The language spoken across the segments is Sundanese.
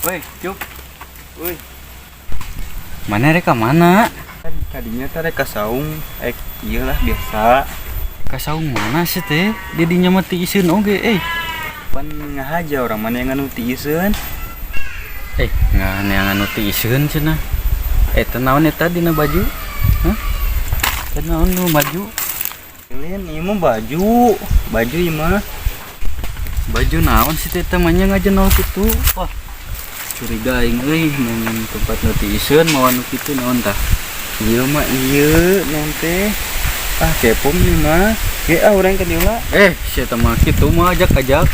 Woi, Cuk. Woi, Mana rek ka mana? Tadinya teh rek ka saung, iyalah biasa. Ka saung mana sih teh? Didinya mah tiiseun oge, eh. Pan ngahaja orang mana yang anu tiiseun. Eh, nganeangan nu tiiseun cenah. Eh, teh naon eta dina baju? Hah? Teh naon nu baju? Lain ieu mah baju, baju ieu mah. Baju naon sih teh teh mah nya ngajenol kitu? Wah. Curiga aing euy neangan tempat nu tiiseun mawa nu kitu naon tah? Ieu mah ieu naon teh? Ah, kepo nih mah. Ge ah urang ka dieu lah. Eh, sia teh mah kitu mah ajak-ajak.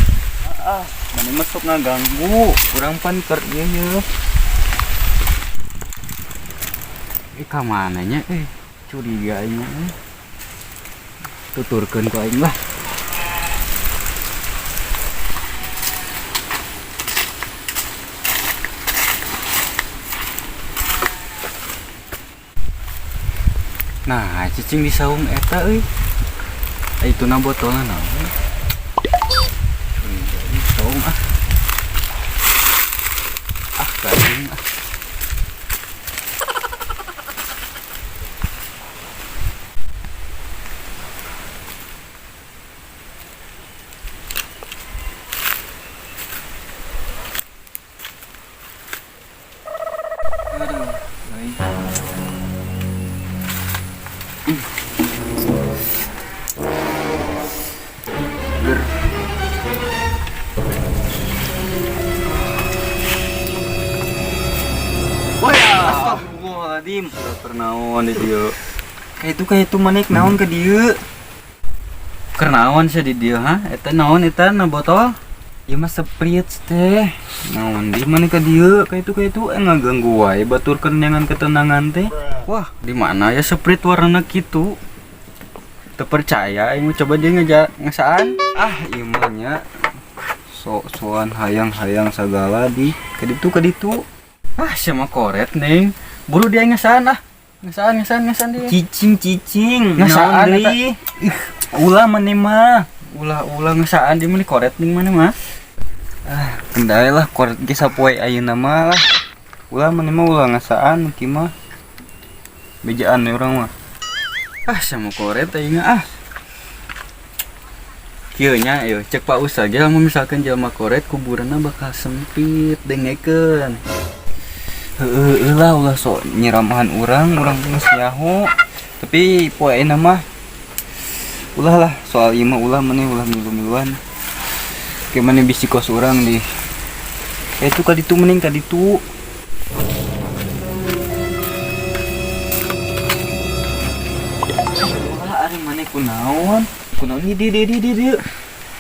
Ah, mana mah sok ngaganggu. Urang pan keur ieu ye. Eh, ka mana nya eh? Curiga aing mah eh. Tuturkeun ku aing lah. Nah, cicing di saung eta euy. Ai itu na botolna naon? Curiga di saung ah. Ah, garing ah. Aduh, euy. Ger. Wah, astagfirullahaladzim. Keur naon di dieu? Kayak itu manik naon ke dieu? Keur naon sih di dieu, ha? Eta naon eta na botol? Ieu mah Sprite teh. Naon di mana ke dieu? Kayak itu ngaganggu wae batur neangan ketenangan teh. Wah, di mana ya Sprite warna kitu? Teu percaya aing mah, coba dia ngesaan. Ah, ieu mah nya sok-sokan hayang-hayang sagala di kaditu kaditu. Ah, sia mah koret ning. Buru dia ngesaan ah. Ngesaan, ngesaan, ngesaan dia. Cicing, cicing. Ngesaan Naon eta? deui? Ih, ulah maneh mah. Ulah-ulah ngesaan dia mah koret ning mana mah. Ah, kendai lah koret ge sapoe ayeuna mah lah. Ulah maneh mah ulah ngesaan ki mah. Bejaan we urang mah. Ah, sia mah koret aing ah. Kieu nya ieu cek Pak Ustaz ge lamun misalkan jelema koret kuburanna bakal sempit dengekeun. Heeh, lah ulah sok nyiramahan urang, urang geus nyaho. Tapi poe ayeuna mah ulah lah soal ieu mah ulah maneh ulah milu-miluan. Ke maneh bisi kos urang di. Itu kaditu mending kaditu. Ulah ari maneh kunaon? Kunaon di di di di di.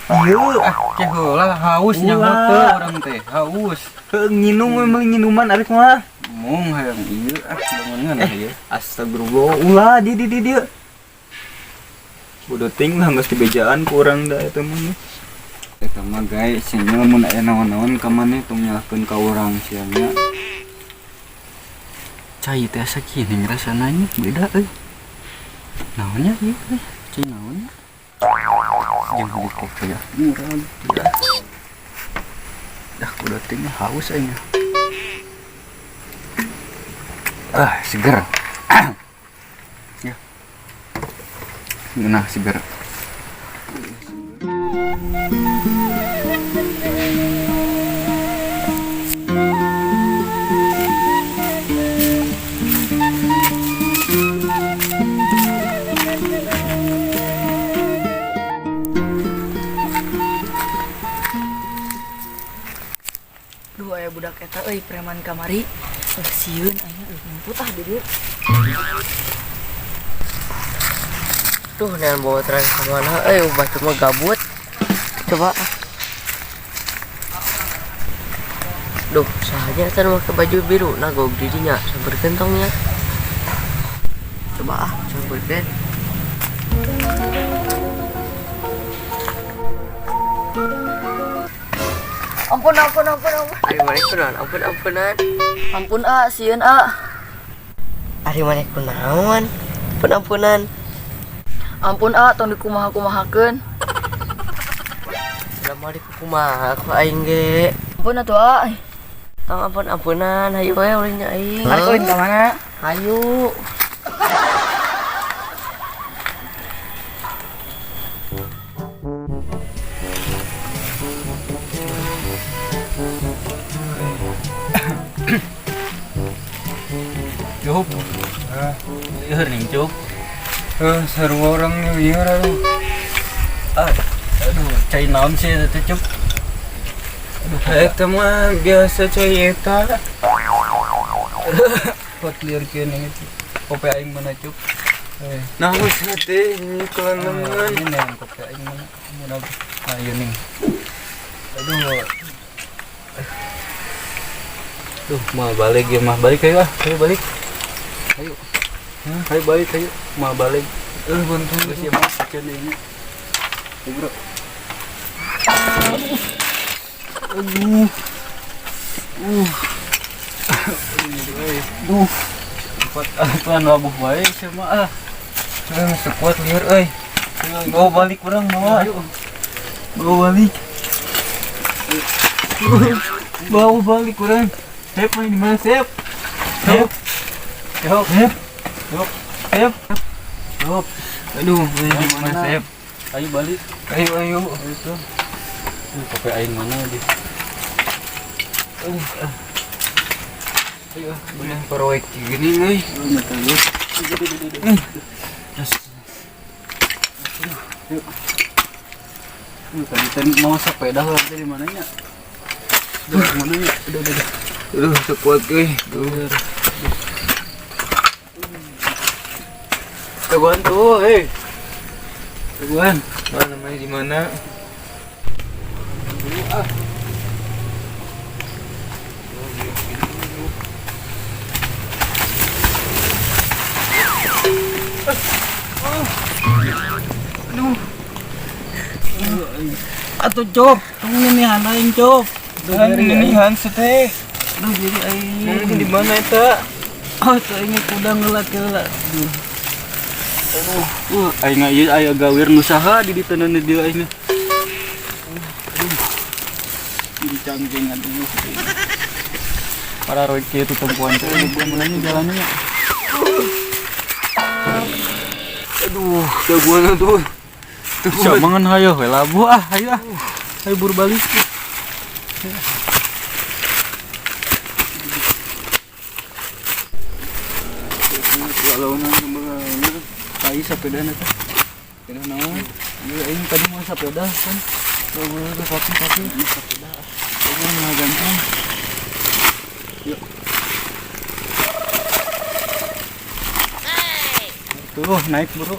Ieu ah, ke heula haus nyaho Ulah. teh urang teh, haus. Heuh, nginum we meuli nginuman arek mah. Mung hayang ieu ah, bangun Eh, ieu. Astagfirullah, ulah di di di di. Bodoh ting lah geus dibejaan ku urang da eta mah. Eta mah gae sia mun aya naon-naon ka maneh tong nyalahkeun ka urang sia nya. Cai teh asa kieu rasana nya beda euy. Naonnya ieu euy? Cai naonnya? Jeung beli kopi ya. Murah gitu ya. Dah kudu teh haus aing. Ah, seger. Ya. Nah, seger. Budak eta euy preman kamari. Sieun aing euy ngumput ah di dieu. Tuh, nean bawa terang ke mana? Eh, batur mah gabut. Coba. Duh, sahanya eta nu make baju biru. Nah, gog di dinya sampeurkeun tong nya. Coba ah, sampeurkeun. Ampun ampun ampun ampun. Ari maneh kunaon? Ampun ampunan. Ampun ah, sieun ah. Ari maneh kunaon? Ampun ampunan. Ampun ah, tong dikumaha-kumahakeun. Udah mau dikumaha ku aing ge. Ampun atuh ah. Tong ampun ampunan, hayu we ulin nya aing. Arek ulin ka mana? Hayu. Cup. Lieur nih, Cup. Seru orang nih lieur aduh. Ah, aduh, cai naon sih eta teh, Cup? Aduh, Eta mah biasa cai eta. Kuat lieur kieu nih itu. Kopi aing mana, Cup? Nah, geus teh nyikelan lengan. Ini nih kopi aing mana? Mana? Ah, ieu nih. Aduh. Duh, mah balik ya mah balik ayo ah, ayo balik. Ayo. Ayo balik ayo, mah balik. Bantu Geus ya mah sieun ini. Ayo, Bro. Aduh. Duh. Kuat atuan labuh wae sia mah ah. Sekuat lieur euy. Bawa balik urang bawa. Ayo. Bawa balik. Bawa balik urang. Sep main di mana Sep? Sep. Yuk. Sep. Yuk. Sep. Yuk. Aduh, main di mana Sep? Ayo balik. Ayo ayo. Ayo tuh. Kopi aing mana di? Ayo, Bener proyek gini euy. Mata lu. Yes. Yuk. Tadi tadi mau sepeda lah dari mananya? Udah mananya? Udah udah. Aduh, sekuat euy. Duh. Teguhan tuh, hei. Teguhan. Mana namanya di mana? Ah. Aduh. Atuh Cop, tong ninihan aing Cop. Ninihan teh. Aduh jadi aing. Di mana eta? Oh, teu aing kuda ngelak-ngelak. Aduh. Aduh, aing ieu aya gawir nu saha di diteundeun di dieu aing. Aduh. Di cangkeng aduh. Para roy kieu tutempuan teh mulanya jalannya. Aduh, jagoan tuh. Tuh, mangan hayo we labuh ah, hayo ah. Hayo buru balik. Walaunan kemana? Tai sepeda eta. Sepeda naon? Ieu aing tadi mau sepeda kan. Bawa ke kaki-kaki sepeda. Aing mah ganteng. Yuk. Tuh, naik bro.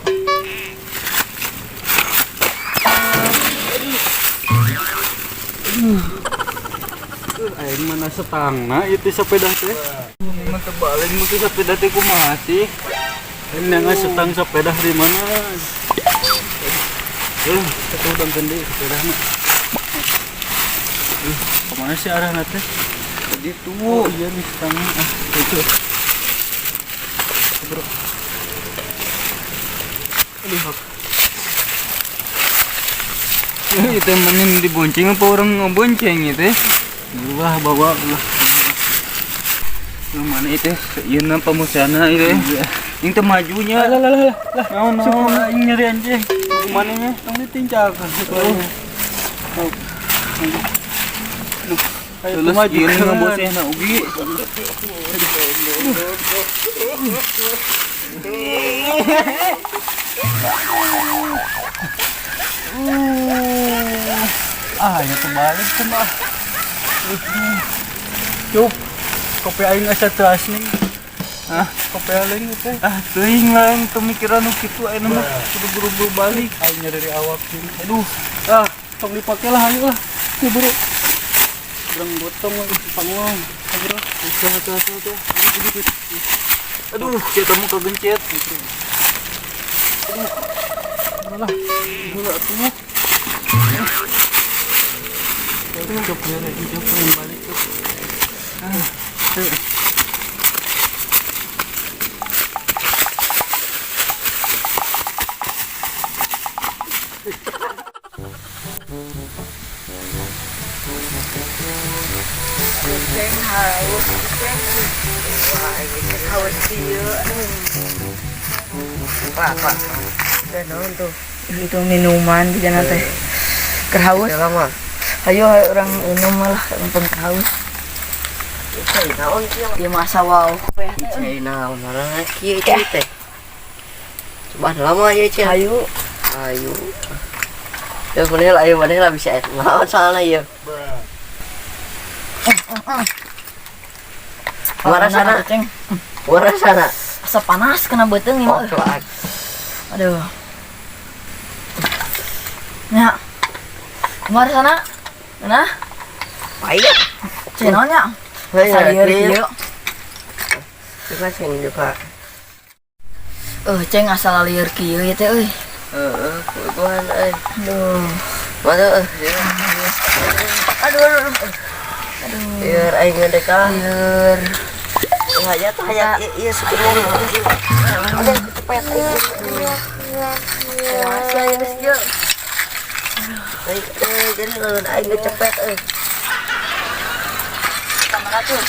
Aing mana setangna itu sepeda teh. Memang terbalik mungkin sepeda teh kumaha sih? Aing nanga setang sepeda di mana? Satu udang gede sepeda mah. Kemana sih arahna teh? Tadi tuh. Oh iya nih setangnya. Ah, itu. Bro. Aduh. Itu manin dibonceng apa orang ngebonceng itu? Wah, bawa lah. Lu mana itu? Ieu na pamusana itu. Yang teu majunya. Lah lah lah lah. Naon naon aing nyeri anjing. Kumaha nya? Tong ditincakan. Oh. Aduh. Ayo maju ieu ngabosehna ugi. Ah, ya terbalik cuma. Cup. Kopi aing asa teu asning. Ah, Kopi aing teh. ah teuing lah aing teu mikiran nu kitu ayeuna mah kudu buru-buru balik. Aing nyeri awak sih. Aduh, ah, tong dipake lah ayo lah. Ini buru. Urang gotong pangong. Ayo. Tuh, tuh, tuh, tuh. Aduh, kita mau kegencet. Aduh. Lah. Gula atuh. Cup ya, cup balik cup. Ah, tuh. Ceng haus, ceng. Wah, ini ceng haus ieu. Aduh. Pak, pak. Teh naon tuh? Itu minuman di jana teh. Keur haus. Teh lama. Ayo urang minum lah, mumpung haus. Cai naon kieu? Ieu masa wow. Cai naon marana kieu cai teh. Coba lama ya cai. Ayo. Ayo. Ya maneh lah, ayo maneh lah bisa naon soalna ieu. Warasana, ceng. Warasana. Asa panas kena beuteung ieu Oh, mah. cobaan. Aduh. Nya. Kumaha sana? Nah, Pahit. cai naon nya? Heuh, Asa lieur ieu. Coba ceng juga. Ceng asal lieur kieu ieu teh euy. Heeh, kuduan euy. Aduh. Mana euy? Aduh, aduh, aduh. Aduh. Lieur aing ngedek ah. Lieur. Hayat hayat ieu suku mau. Aduh, kecepet aing. Masih aya geus ieu. Aing jadi leungeun aing kecepet euy. Kamana tuh?